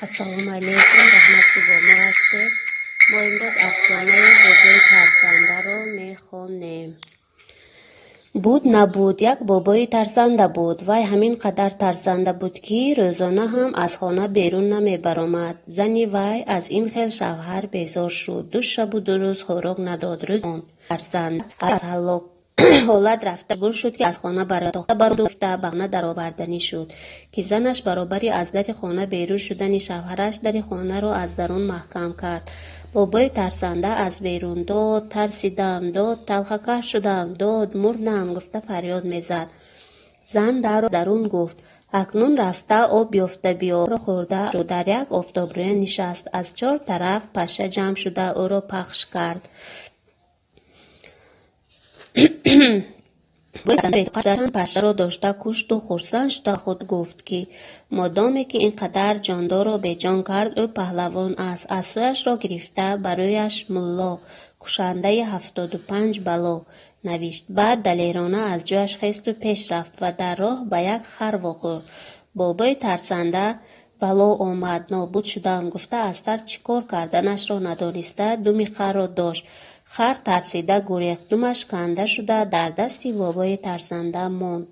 Ассалому алайкум, раҳмат, ки бо мо ҳастед. Мо имрӯз афсонаи бобои тарсандаро мехонем. Буд, набуд, як бобои тарсанда буд. Вай ҳамин қадар тарсанда буд, ки рӯзона ҳам аз хона берун намебаромад. Зани вай аз ин хел шавҳар безор шуд. Ду шабу ду рӯз хӯрок надод. Рӯз тарсанда аз ҳолат рафта маҷбур шуд, ки аз хона барояд. Ба хона дароварданӣ шуд, ки занаш баробари аз дари хона берун шудани шавҳараш дари хонаро аз дарун маҳкам кард. Бобои тарсанда аз берун: «Дод, тарсидам! Дод, талхакаш шудам! Дод, мурдам!» гуфта фарёд мезад. Зан дарро дарун гуфт: «Акнун рафта об ёфта биё». Хӯрда дар як офтобрӯя нишаст. Аз чор тараф паша ҷамъ шуда, ӯро пахш кард. Пашаро дошта кушту хурсанд шуда худ гуфт, ки модоме ки ин қадар ҷондорро беҷон кард, ӯ паҳлавон аст. Асояшро гирифта, ба рӯяш «Мулло, кушандаи 75 бало» навишт. Баъд далерона аз ҷояш хесту пеш рафт ва дар роҳ ба як хар вохӯрд. Бобои тарсанда «Бало омад, нобуд шудам» гуфта, аз тарс чӣ кор карданашро надониста, думи харро дошт. Хар тарсида гурехт, думаш канда шуда, дар дасти бобои тарсанда монд.